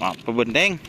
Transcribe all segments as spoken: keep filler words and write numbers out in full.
Apa benteng?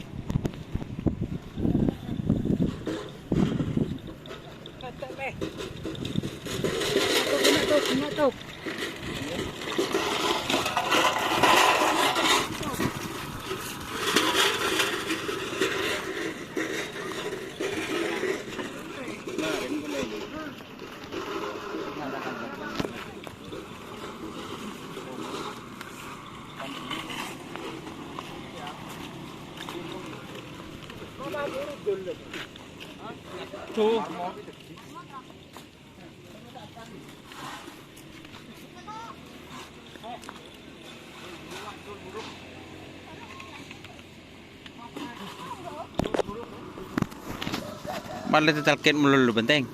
Malah tetel ket melulu penting.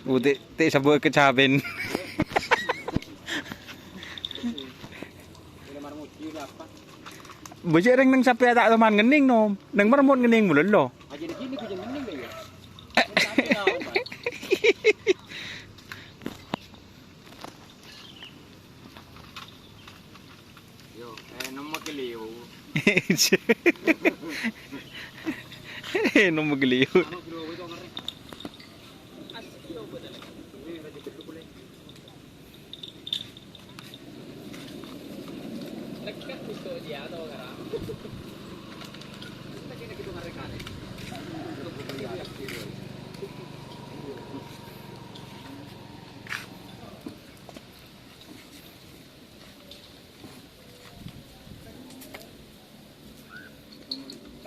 Uti, ti sabuk kecaben. Bocah reng neng sampe tak teman ngening, nom. Neng mermut ngening mulu lo. Yo, eh, nemmo ke liu. Nemmo ke liu.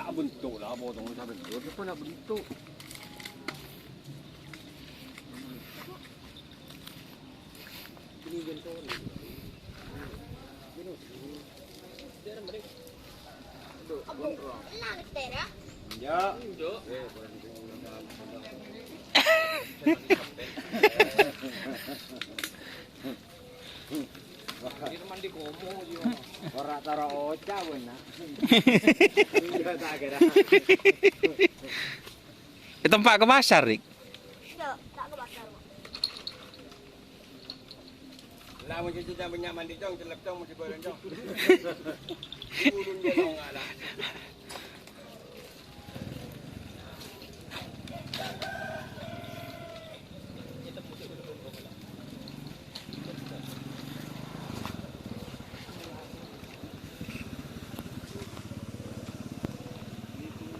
Tak bentuk lah, potong tak bentuk, apa nak bentuk? Ya. Ora tara oca' wena. Iya, tak kira. Itu empa' ke pasar, Rik. Iya, tak ke pasar, Pak. Lah, wong cucu jam banyak mandi, Cong, celep, Cong, mesti bareng, Cong. Ulun dia, Cong, lah.